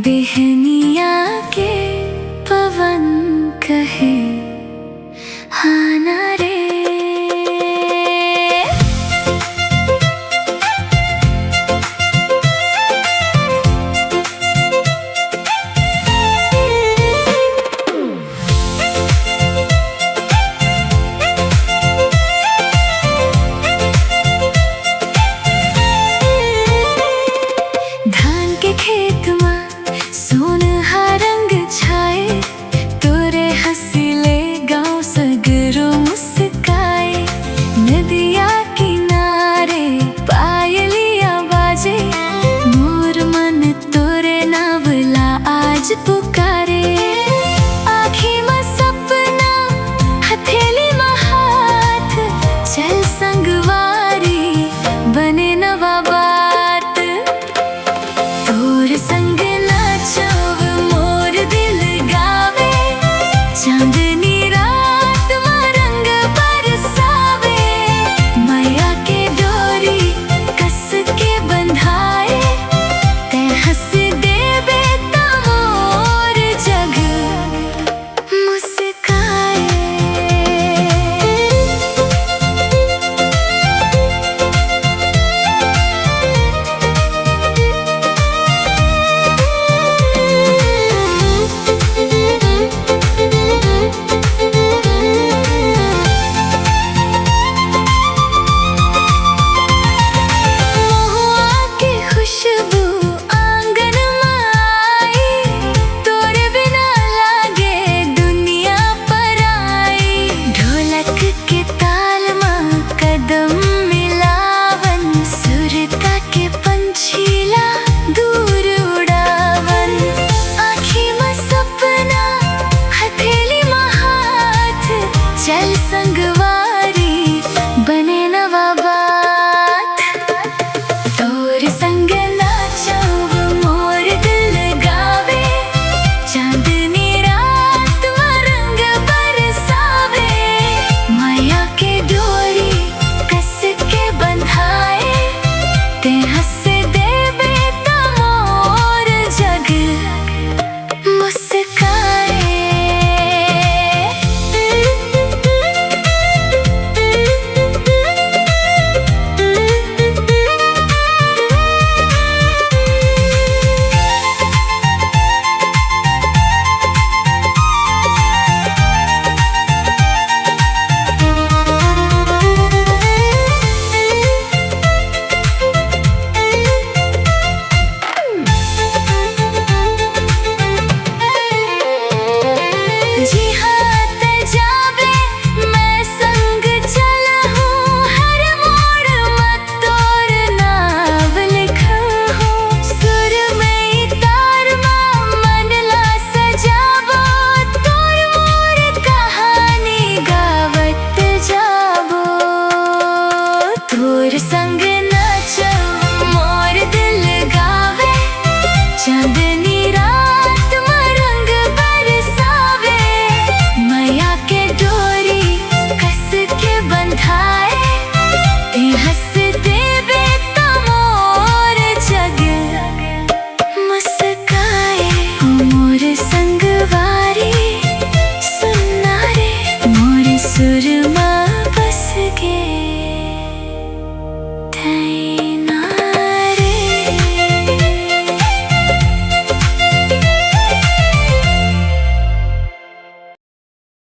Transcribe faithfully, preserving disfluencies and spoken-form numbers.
बिहनिया के पवन कहे, "आना रे।" धान के खेत म सोनहा रंग छाए, तोरे हंसी ले गांव सगरो मुस्काए। नदिया किनारे पायलिया बाजे, मोर मन तोरे नावला आज पुकारे। आँखी म सपना, हथेली म हाथ, चल संगवारी, बने नवा बात। तोर संग नाचव मोर दिल गावे, चांदनी रात म रंग बरसावे। मया के डोरी कस के बंधाए, तैं हंस देबे त मोर जग मुस्काए। महुआ के खुशबू आंगन म आई, तोरे बिना लागे दुनिया पराई। ढोलक के ताल म कदम मिलावन, सुरता के पंछी ला दूर उड़ावन। आँखी म सपना, हथेली म हाथ, चल संगवारी, बने नवा बात। तोर संग नाचव मोर दिल गावे, चांदनी रात म रंग बरसावे। मया के डोरी कस के बंधाए, तैं हंस देबे त मोर जग मुस्काए। जिहाँ तैं जाबे, मैं संग चलहूँ, हर मोड़ म तोर नाव लिखहूँ। सुरमई तार म मन ला सजाबो, तोर मोर कहानी गावत जाबो। तोर संग नाचव मोर दिल गावे, चांद